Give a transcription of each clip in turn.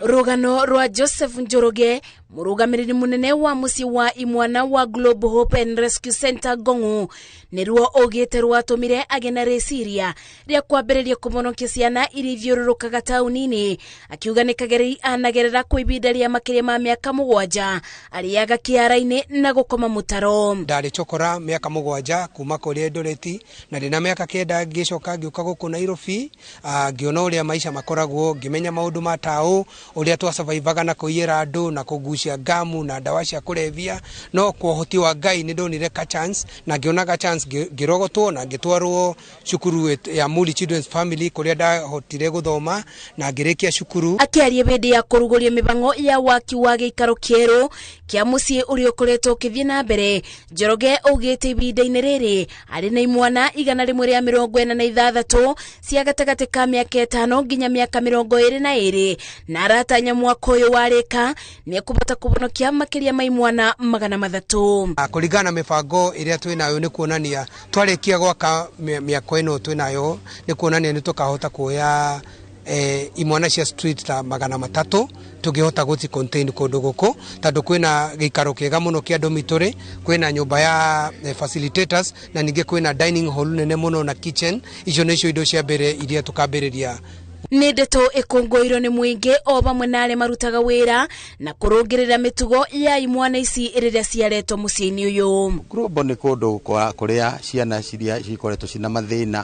Rũgano rwa Joseph Njoroge, mũrũgamĩrĩri mũnene wa mũciĩ wa imwana wa Global Hope and Rescue Center Ngong'u, nĩruo augĩte rwatũmire agĩe na rĩciria rĩa kwambĩrĩria kũhonokia ciana iria ithiũrũrũkaga taũni-inĩ, akiuga nĩ kagereri anagerera kwa ihinda rĩa makĩria ma mĩaka 7 arĩaga kĩara-inĩ na gũkoma mũtaro. Ndarĩ chokora mĩaka 7 kuma kũrĩa Eldoret, na ndĩna mĩaka 9 ngĩcoka ngĩũka gũkũ Nairobi, ngĩona ũrĩa maica makoragwo, ngĩmenya maũndũ ma taũ, ũrĩa twasurvivaga na kũiyĩra andũ na kũgucia ngamu na ndawa cia kũrebia, no kwa ũhoti wa Ngai nĩ ndonire ka chance, na ngĩona ka chance ngĩrogotwo na ngĩtwarwo cukuru ya Muli Children's Family kũrĩa ndahotire gũthoma na ngĩrĩkia cukuru. Akĩaria hĩndĩ ya kũrugũria mĩbango ya waki wa gĩikaro kĩerũ kĩa mũciĩ ũrĩa ũkoretwo ũkĩthiĩ na mbere, Njoroge augĩte ihinda-inĩ rĩrĩ arĩ na imwana 146 cia gatagatĩ ka mĩaka 5 nginya mĩaka 22, na aratanya mwaka ũyũ warĩka nĩekũhota kũhonokia makĩria ma imwana 300. Kũringana na mĩbango ĩrĩa twĩnayo nĩ kuonania twarĩkia gwaka mĩako ĩno twĩnayo nĩ kuonania nĩ tũkahota kuoya imwana cia street ta 300 tũngĩhota gũci contain kũndũ gũkũ, tondũ kwĩna gĩikaro kĩega mũno kĩa dormitory, kwĩna nyũmba ya facilitators, na ningĩ kwĩna dining hall nene mũno na kitchen. Icio nĩcio indo cia mbere iria tũkambĩrĩria. Nĩ ndeto ĩkũngũĩirwo nĩ mũingĩ o vamwe na arĩa marutaga wĩra na kũrũngĩrĩra mĩtugo ya imwana ici rĩrĩa ciaretwo mũciĩ-inĩ ũyũ. Global nĩ kũndũ kũrĩa ciana ciria cikoretwo cina mathĩna,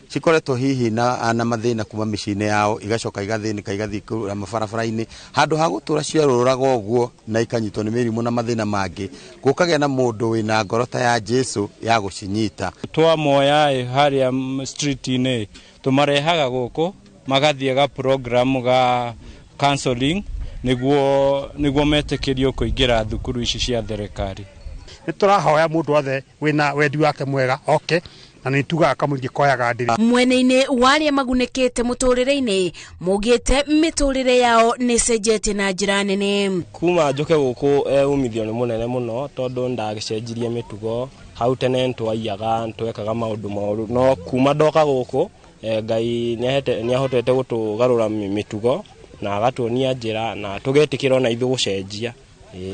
cikoretwo hihi na mathĩna kuma mĩciĩ-inĩ yao, igacoka igathĩnĩka igathiĩ kũrĩa mabarabara-inĩ, handũ ha gũtũra ciarũraga ũguo na ikanyitwo nĩ mĩrimũ na mathĩna mangĩ, gũkagĩa na mũndũ wĩna ngoro ta ya Jesu ya gũcinyita. Twamoya harĩa street-inĩ tũmarehaga gũkũ magathiĩ ga program ga counseling nĩguo metĩkĩrio kũingĩra thukuru ici cia thirikari. Nĩ tũrahoya mũndũ wothe wĩna wendi wake mwega oke, na nĩ tugaga kamũingĩ koyaga ndĩrĩ. Mwena-inĩ wa arĩa magunĩkĩte mũtũrĩre-inĩ maugĩte mĩtũrĩre yao nĩ ĩcenjetie na njĩra nene. Kuma njoke gũkũ umithio nĩ mũnene mũno tondũ ndagĩcenjirie mĩtugo, hau tene nĩtwaiyaga, nĩtwekaga maũndũ moru, no kuma ndoka gũkũ Ngai nĩahotete gũtũgarũra mĩtugo na agatuonia njĩra na tũgetĩkĩra ona ithuĩ gũcenjia.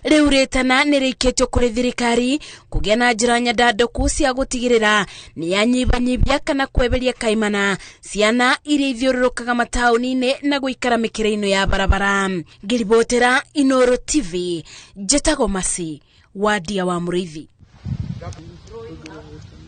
Rĩu rĩtana nĩ rĩikĩtio kũrĩ thirikari kũgĩa na njĩra nyandandũku cia gũtigĩrĩra nĩ yanyibanyibia kana kweberia kaimana ciana iria ithiũrũrũkaga mataũni-inĩ na gũikara mĩkĩra-inĩ ya barabara. Ngĩribotera Inooro TV, njĩtagwo Mercy Wadia wa Mũrĩithi.